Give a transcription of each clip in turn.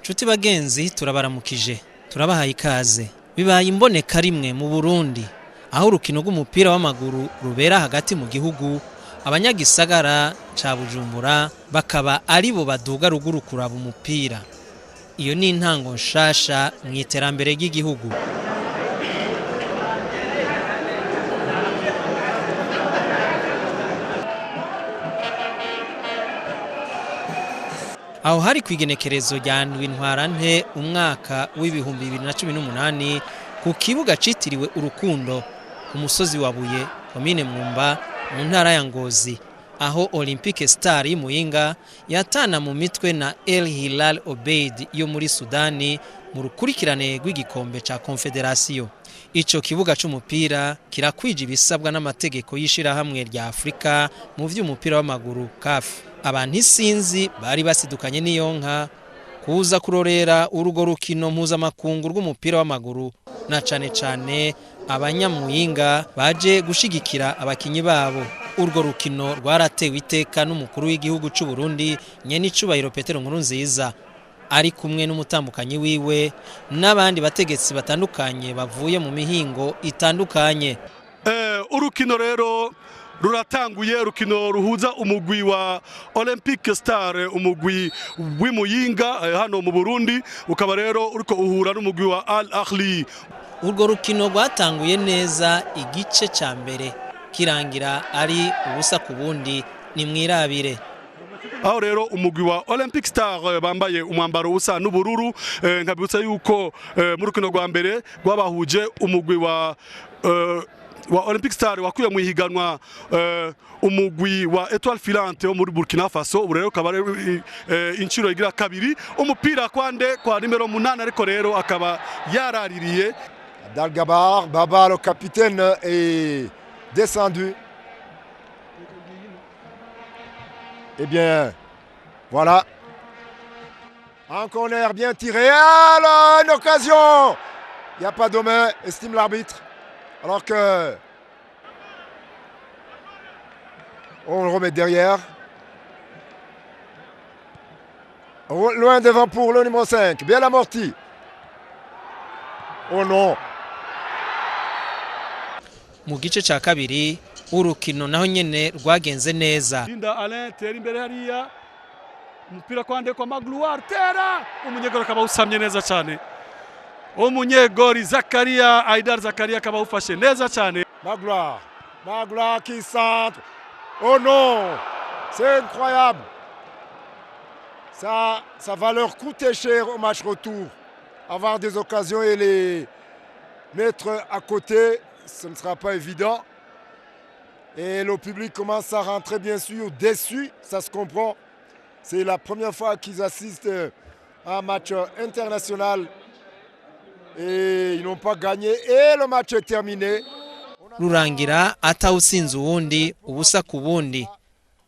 Nshuti bagenzi, turabaramukije, turabahaye ikaze. Bibaye imboneka rimwe mu Burundi aho urukino rw'umupira w'amaguru rubera hagati mu gihugu, abanyagisagara ca Bujumbura bakaba aribo baduga ruguru kuraba umupira. Iyo ni intango nshasha mu iterambere ry'igihugu. Aho hari kw'igenekerezo rya ndwi Ntwarante umwaka w'2018 ku kibuga citiriwe Urukundo ku musozi wa Buye, komine Mwumba, mu ntara ya Ngozi, aho Olympique Star y'Imuyinga yatana mu mitwe na El Hilal Obeid yo muri Sudani mu rukurikirane rw'igikombe ca Confederation. Ico kibuga c'umupira kirakwije ibisabwa n'amategeko y'ishirahamwe rya Afrika mu vy'umupira w'amaguru, CAF. Abantu isinzi bari basidukanye n'iyonka kuza kurorera urugo rukino mpuzamakungu rw'umupira w'amaguru, na cane cane abanyamuyinga baje gushigikira abakinyi babo. Urwo rukino rwaratewe iteka n'umukuru w'igihugu c'u Burundi, nyenicubahiro Petero Nkurunziza, ari kumwe n'umutambukanyi wiwe n'abandi bategetsi batandukanye bavuye mu mihingo itandukanye. Urukino rero ruratanguye, urukino ruhuza umugwi wa Olympique Star, umugwi w'Imuyinga hano mu Burundi, ukaba rero uriko uhura n'umugwi wa Al Ahli. Urwo rukino rwatanguye neza, igice ca mbere kirangira ari ubusa ku bundi. Nimwirabire. Aho rero umugwi wa Olympic Star bambaye umwambaro usa n'ubururu. Nkabibutsa yuko mu rukino rwa mbere rwabahuje, umugwi wa Olympic Star wakuye mu ihiganwa umugwi wa Etoile Filante wo muri Burkina Faso. Ubu rero ukaba ari inshuro igira kabiri. Umupira kwande kwa nimero 8, ariko rero akaba yaraririye. Abdalgabar, Baba le capitaine est descendu. Eh bien, voilà. Un corner bien tiré. Ah là, une occasion. Il n'y a pas de main, estime l'arbitre. Alors que on le remet derrière. Loin devant pour le numéro 5. Bien amorti. Oh non. Mu gice ca kabiri urukino naho nyene rwagenze neza. Linda Alain tera imbere hariya, umupira kwande kwa Magloire, tera, umunyegori akaba awusamye neza cyane. Umunyegori Zakaria Aidar Zakaria akaba awufashe neza cyane. Magloire. Magloire qui centre. Oh non. C'est incroyable. Ça va leur coûter cher au match retour. Avoir des occasions et les mettre à côté, ce ne sera pas évident. Et le public commence à rentrer, bien sûr, déçu, ça se comprend. C'est la première fois qu'ils assistent à un match international et ils n'ont pas gagné. Et le match est terminé. Rurangira atawutsinze uwundi, ubusa ku bundi.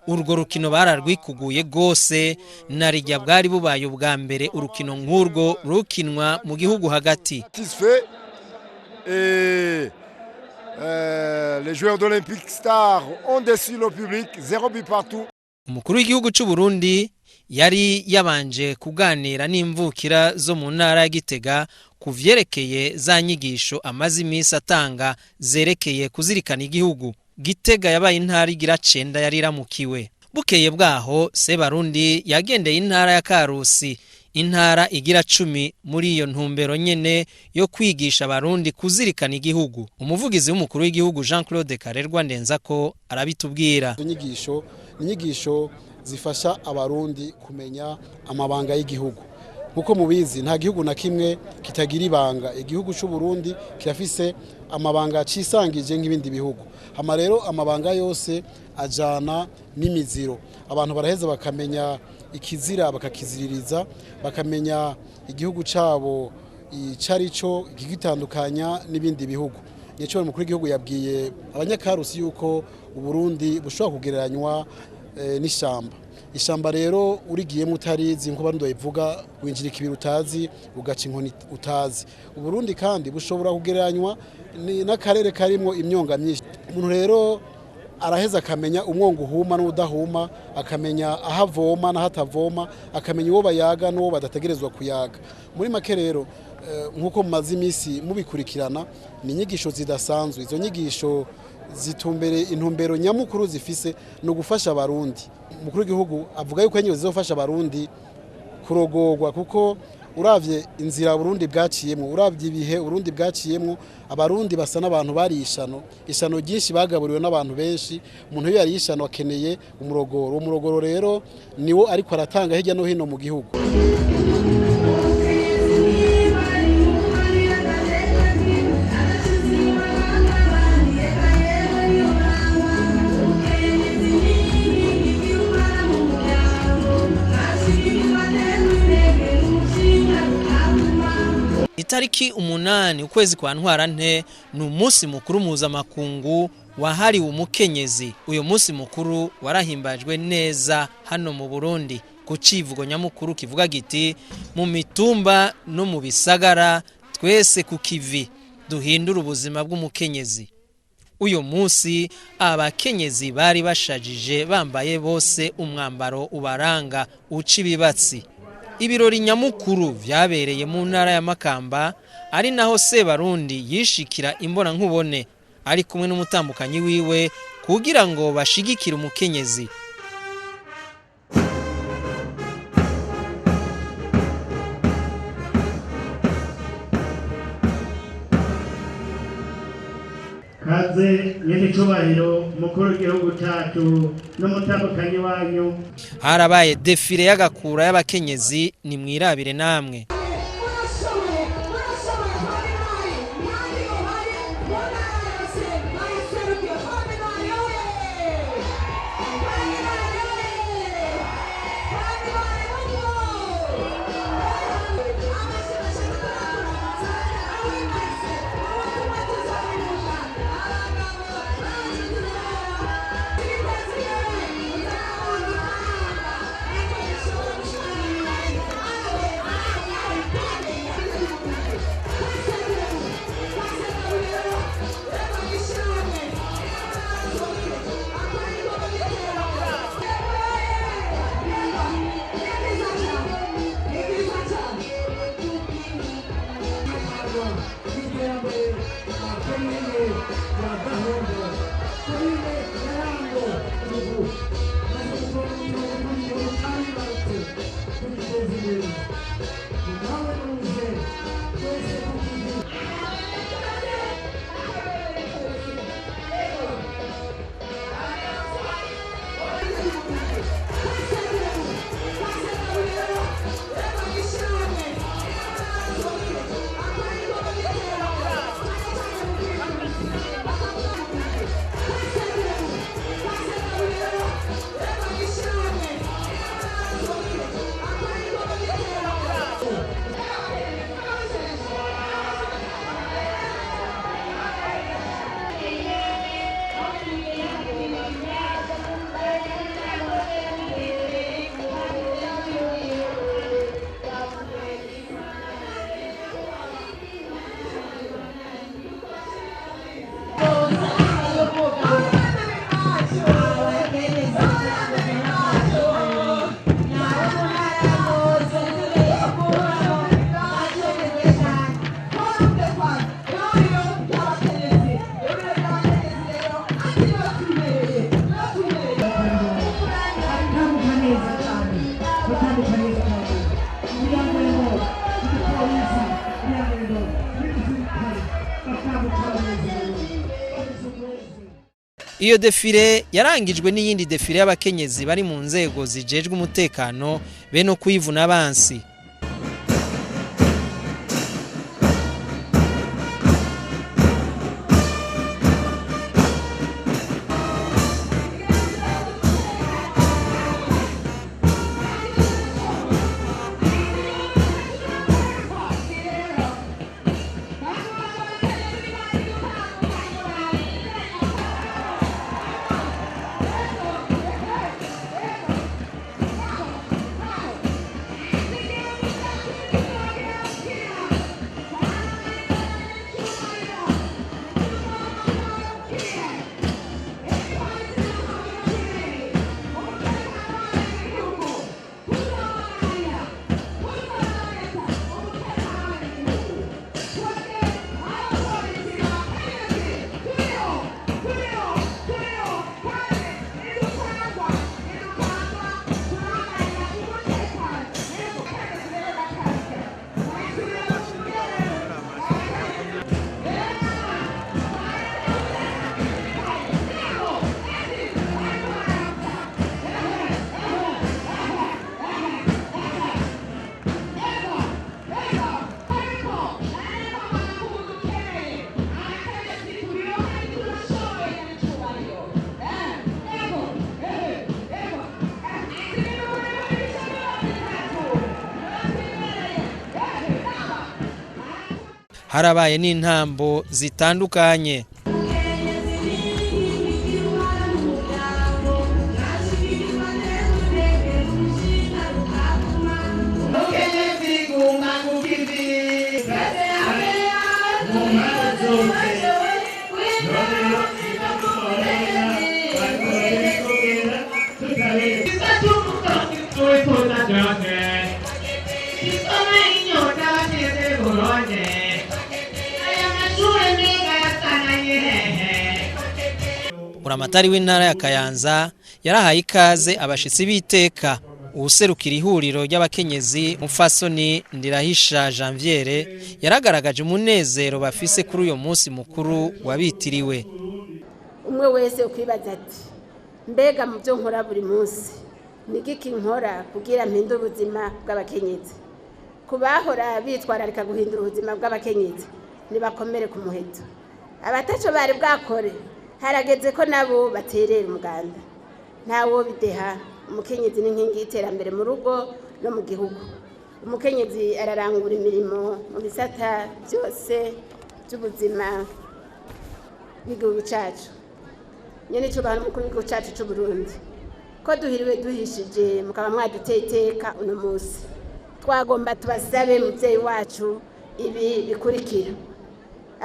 Urwo rukino bararwikuguye rwose, narijya bwari bubaye ubwa mbere urukino nk'urwo rukinwa mu gihugu hagati. Satisfait. Et les joueurs d'Olympique Star ont déçu le public. Zéro but partout. Umukuru w'igihugu cy'u Burundi yari yabanje kuganira n'imvukira zo mu ntara ya Gitega ku vyerekeye za nyigisho amaze iminsi atanga zerekeye kuzirikana igihugu. Gitega yabaye intara igira cenda yari iramukiwe. Bukeye bwaho, Sebarundi yagendeye intara ya Karusi, intara igira 10, muri iyo ntumbero nyene yo kwigisha Abarundi kuzirikana igihugu. Umuvugizi w'umukuru w'igihugu, Jean Claude Karerwa Ndenzako, arabitubwira. Izo nyigisho ni inyigisho zifasha Abarundi kumenya amabanga y'igihugu. Nkuko mubizi, nta gihugu na kimwe kitagira ibanga. Igihugu cy'u Burundi kirafise amabanga cisangije nk'ibindi bihugu. Hama rero amabanga yose ajana n'imiziro. Abantu baraheza bakamenya ikizira, bakakiziririza, bakamenya igihugu cabo icari cyo, kigitandukanya n'ibindi bihugu. Nico umukuru w'igihugu yabwiye abanyakarusi, yuko Uburundi bushobora kugereranywa n'ishamba. Ishamba rero urigiyemo utarizi, nkuko Barundi babivuga, winjira ikibiri utazi, ugaca inkoni utazi. Uburundi kandi bushobora kugereranywa n'akarere karimwo imyonga myinshi. Umuntu rero Araheza akamenya umwongo uhuma n'udahuma, akamenya aho avoma n'aho atavoma, akamenya uwo bayaga n'uwo badategerezwa kuyaga. Muri make rero, nk'uko mumaze iminsi mubikurikirana, ni inyigisho zidasanzwe. Izo nyigisho zitumbere, intumbero nyamukuru zifise ni ugufasha Abarundi. Umukuru w'igihugu avuga yuko inyigisho zizofasha Abarundi kurogorwa, kuko uravye inzira Burundi bwaciyemwo, uravye ibihe Burundi bwaciyemwo, Abarundi basa n'abantu bari ishano, ishano ryinshi bagaburiwe n'abantu benshi. Umuntu iyo yari ishano akeneye umurogoro. Uwo murogoro rero niwo ariko aratanga hirya no hino mu gihugu. Itariki 8 ukwezi kwa Ntwarante ni umunsi mukuru mpuzamakungu wahariwe umukenyezi. Uyu munsi mukuru warahimbajwe neza hano mu Burundi ku civugo nyamukuru kivuga giti: "Mu mitumba no mu bisagara, twese ku kivi, duhindura ubuzima bw'umukenyezi." Uyu munsi abakenyezi bari bashajije, bambaye bose umwambaro ubaranga uca ibibatsi. Ibirori nyamukuru vyabereye mu ntara ya Makamba, ari naho Sebarundi yishikira imbona nkubone ari kumwe n'umutambukanyi wiwe kugira ngo bashigikire umukenyezi. Kaze nyir'icubahiro mukuru w'igihugu cyacu n'umutambukanyi wanyu. Harabaye défilé y'agakura y'abakenyezi, ni mwirabire namwe. Murashoboye, murashoboye. Habimari ntari uhari mu ntara yose bayiserukiye. Habimari oye! Habimari oye! Habimari muto! Amashyi menshi turakuramutsa awimaze ubutumwa tuzabivuga. Abagabo bacu tuzaba twiteze imbere, muzabona amahanga ariko dushobora gushimira. Iyo défilé yarangijwe n'iyindi défilé y'abakenyezi bari mu nzego zijejwe umutekano be no kwivuna abansi. Harabaye n'intambo zitandukanye. Buramatari w'intara ya Kayanza yarahaye ikaze abashitsi b'iteka. Uwuserukira ihuriro ry'abakenyezi, Mufasoni Ndirahisha Janviere, yaragaragaje umunezero bafise kuri uyo munsi mukuru wabitiriwe. Umwe wese ukwibaza ati: "Mbega mu byo nkora buri munsi ni igiki nkora kugira mpindure ubuzima bw'abakenyezi?" Ku bahora bitwararika guhindura ubuzima bw'abakenyezi, nibakomere ku muheto. Abataco bari bwakore, harageze ko nabo baterera umuganda. Ntawo bideha, umukenyezi n'inkingi y'iterambere mu rugo no mu gihugu. Umukenyezi ararangura imirimo mu bisata byose by'ubuzima bw'igihugu cyacu. Nyene icubahiro n'umukuru w'igihugu cyacu c'u Burundi, ko duhiriwe duhishije mukaba mwaduteye iteka uno munsi, twagomba tubasabe, muvyeyi wacu, ibi bikurikira: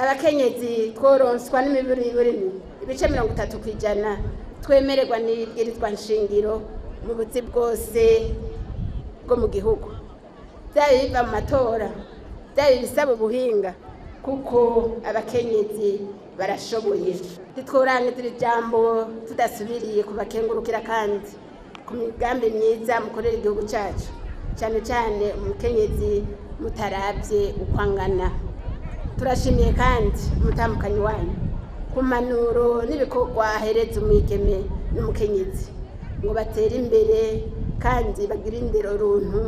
abakenyezi tworonswa n'imiburiburi ibice 30% twemererwa n'ibwirizwa nshingiro mu buzi bwose bwo mu gihugu, byaba ibiva mu matora, byaba ibisaba ubuhinga, kuko abakenyezi barashoboye. Ntitworangiza iri jambo tudasubiriye kubakengurukira kandi ku migambi myiza mukorera igihugu cyacu, cyane cyane umukenyezi mutarabye uko angana. Turashimiye kandi umutambukanyi wanyu ku mpanuro n'ibikorwa ahereza umwigeme n'umukenyezi ngo batere imbere kandi bagire indero runtu,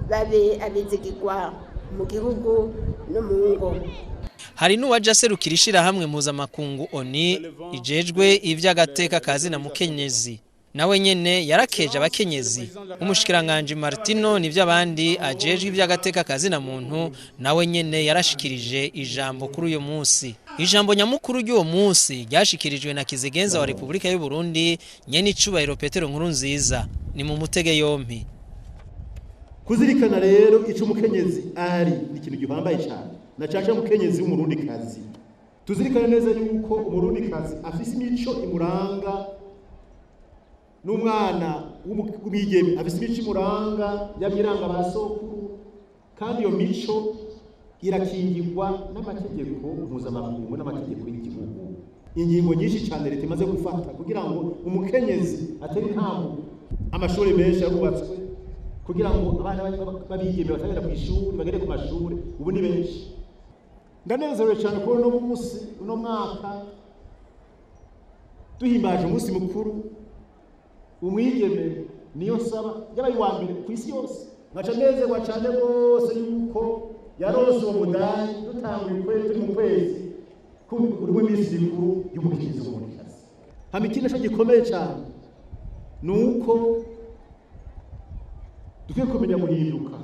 babe abizigirwa mu gihugu no mu ngo. Hari n'uwaje aserukira ishirahamwe mpuzamakungu ONU ijejwe ivy'agateka ka zina mukenyezi, nawe nyene yarakeje abakenyezi. Umushikiranganji Martino Nivyabandi ajejwe ivy'agateka ka zina muntu nawe nyene yarashikirije ijambo kuri uyu munsi. Ijambo nyamukuru ry'uwo munsi ryashikirijwe na kizigenza wa Repubulika y'u Burundi, nyene icubahiro Petero Nkurunziza. Ni mu mutege yompi. Kuzirikana rero ico umukenyezi ari ni ikintu gihambaye cyane, na caca umukenyezi w'umurundikazi. Tuzirikane neza yuko umurundikazi afise imico imuranga, n'umwana w'umwigeme afise imico imuranga yamwiranga ba sokuru, kandi iyo mico irakingirwa n'amategeko mpuzamakungu n'amategeko y'igihugu. Ingingo nyinshi cyane leta imaze gufata kugira ngo umukenyezi atere intambwe: amashuri menshi yarubatswe kugira ngo abana b'abigeme batagenda ku ishuri bagere ku mashuri, ubu ni benshi. Ndanezerewe cyane kubona uno munsi, uno mwaka, duhimbaje umunsi mukuru umwigeme Niyonsaba yabaye uwa mbere ku isi yose. Nkaca nezerwa cyane rwose yuko yaronse uwo mudari dutanguye ukwezi, turi mu kwezi urimo iminsi mikuru y'umukenyezi w'umurundikazi. Hama ikindi naco gikomeye cyane ni uko dukwiye kumenya guhinduka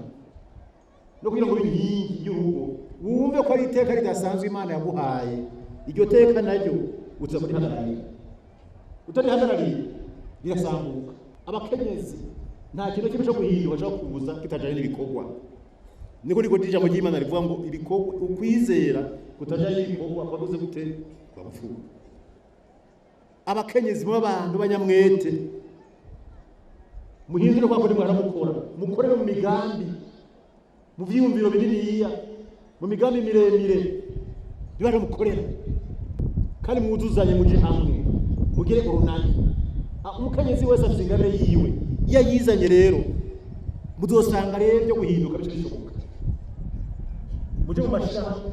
no kugira ngo inkingi y'urugo, wumve ko ari iteka ridasanzwe Imana yaguhaye. Iryo teka naryo uza kurihagararira, utarihagarariye rirasambuka. Abakenyezi, nta kintu kimwe cyo guhinduka cyo kuza kitajanye n'ibikorwa. Niko ijambo ry'Imana rivuga ngo ibikorwa, ukwizera kutajanye n'ibikorwa kwaguze gute? Kwapfuye. Abakenyezi muba abantu banyamwete, muhindure kwa kundi mwaramukora, mukorere mu migambi, mu vyiyumviro bininiya, mu migambi miremire biba mukorera, kandi mwuzuzanye, muje hamwe, mugire urunani. Umukenyezi wese afite ingabire yiwe. Iyo ayizanye rero, muzosanga rero byo guhinduka bice bishoboka. Muje mu mashirahamwe,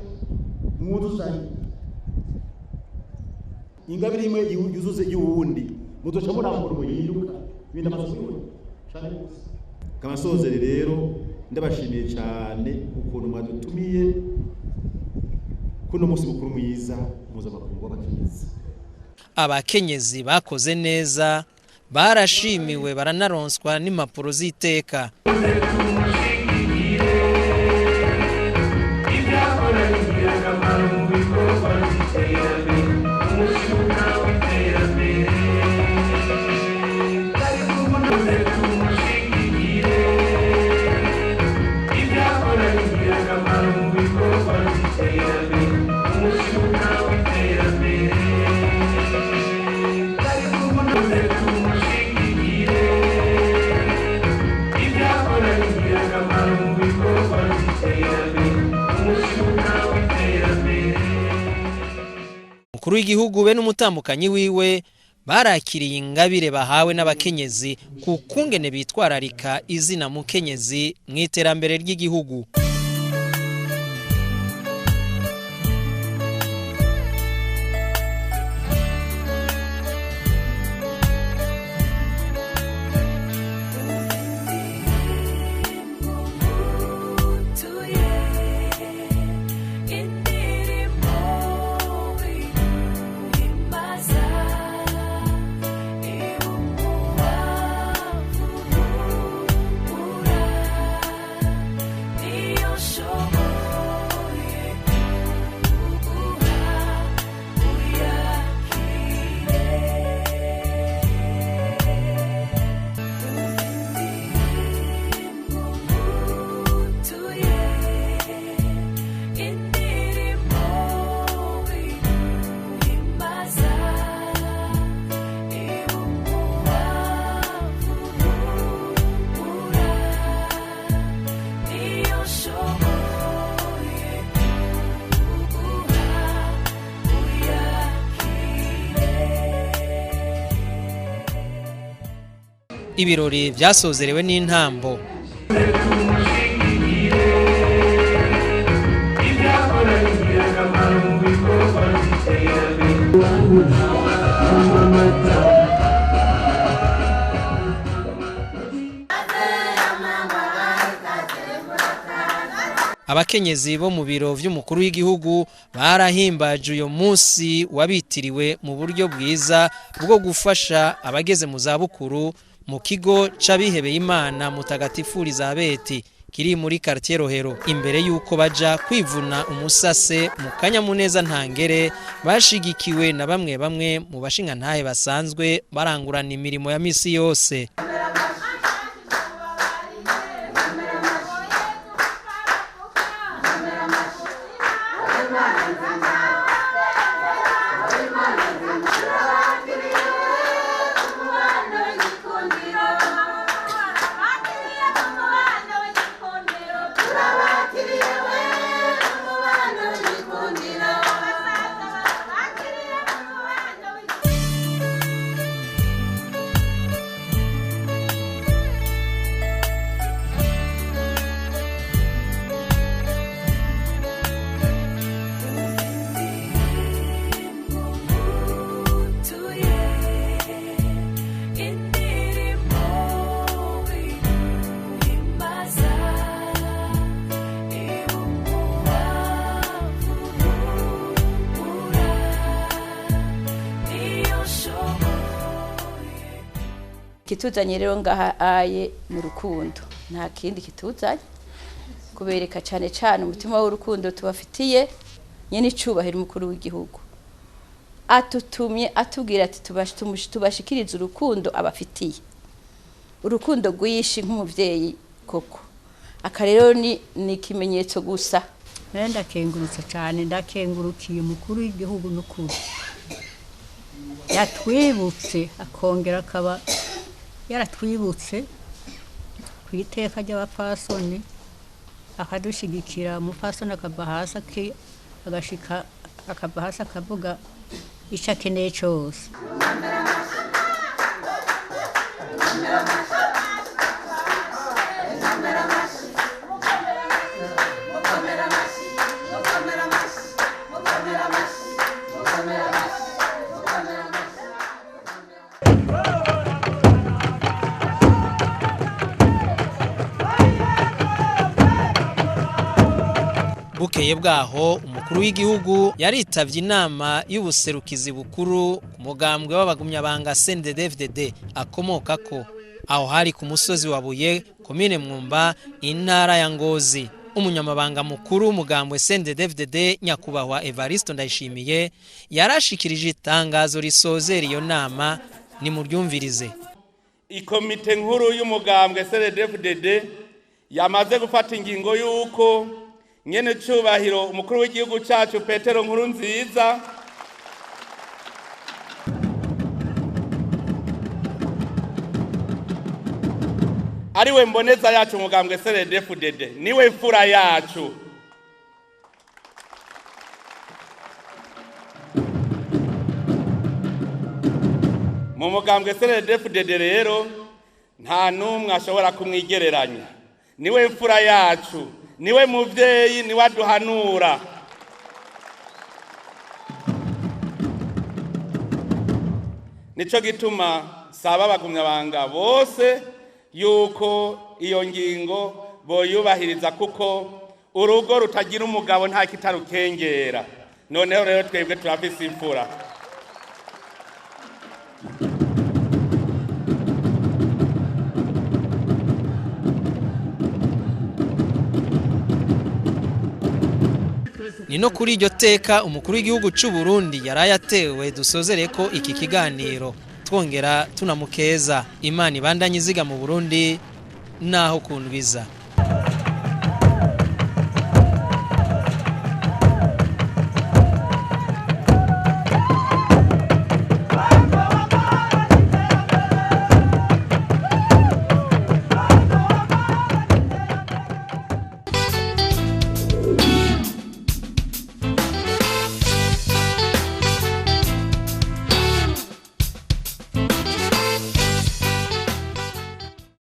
mwuzuzanye, ingabire imwe yuzuze y'uwundi, muzoca murambura muhinduka. Ibintu amaze kubibona cane rwose. Kabasozere rero, ndabashimiye cyane ukuntu mwadutumiye kuno munsi mukuru mwiza mpuzamakungu w'abakenyezi. Abakenyezi bakoze neza barashimiwe, baranaronswa n'impapuro z'iteka. Ibyakora bigira. Umukuru w'igihugu be n'umutambukanyi wiwe barakiriye ingabire bahawe n'abakenyezi ku kungene bitwararika izina mukenyezi mu iterambere ry'igihugu. Ibirori byasozerewe n'intambo. Abakenyezi bo mu biro vy'umukuru w'igihugu barahimbaje uyo munsi wabitiriwe mu buryo bwiza bwo gufasha abageze mu zabukuru mu kigo c'abihebeye Imana Mutagatifu Elizabeth kiri muri quartier Rohero. Imbere yuko baja kwivuna umusase mu kanyamuneza ntangere, bashigikiwe na bamwe bamwe mu bashingantahe basanzwe barangurana imirimo ya misi yose. Kituzanye rero ngaha aye mu rukundo, nta kindi kituzanye kubereka cyane cyane umutima w'urukundo tubafitiye. Nyene icubahiro umukuru w'igihugu atutumye atubwira ati tubashikirize urukundo abafitiye, urukundo rwishi nk'umuvyeyi koko. Aka rero ni ikimenyetso gusa. Ndakengurutse cyane, ndakengurukiye umukuru w'igihugu n'ukuri yatwibutse, akongera akaba yaratwibutse ku iteka ry'abapfasoni, akadushigikira. Umupfasoni akava hasi agashika, akava hasi akavuga icyo akeneye cyose. Bukeye bwaho umukuru w'igihugu yaritavye inama y'ubuserukizi bukuru ku mugambwe w'abagumyabanga CNDD-FDD akomokako. Aho hari ku musozi wa Buye, komine Mwumba, intara ya Ngozi. Umunyamabanga mukuru w'umugambwe CNDD-FDD nyakubahwa Evariste Ndayishimiye yarashikirije itangazo risozera iyo nama, nimuryumvirize. Ikomite nkuru y'umugambwe CNDD-FDD yamaze gufata ingingo y'uko nyene cubahiro umukuru w'igihugu cacu Petero Nkurunziza ariwe mboneza yacu umugambwe CNDD-FDD, niwe mfura yacu. Mu mugambwe CNDD-FDD rero nta n'umwe ashobora kumwigereranya, niwe mfura yacu, niwe muvyeyi, niwe aduhanura. Nico gituma saba abagumyabanga bose yuko iyo ngingo boyubahiriza, kuko urugo rutagira umugabo nta kitarukengera. Noneho rero twebwe turafise imfura. Ni no kuri iryo teka umukuru w'igihugu cy'u Burundi yaraye atewe dusozere ko iki kiganiro, twongera tunamukeza. Imana ibandanye iziga mu Burundi naho kundwiza.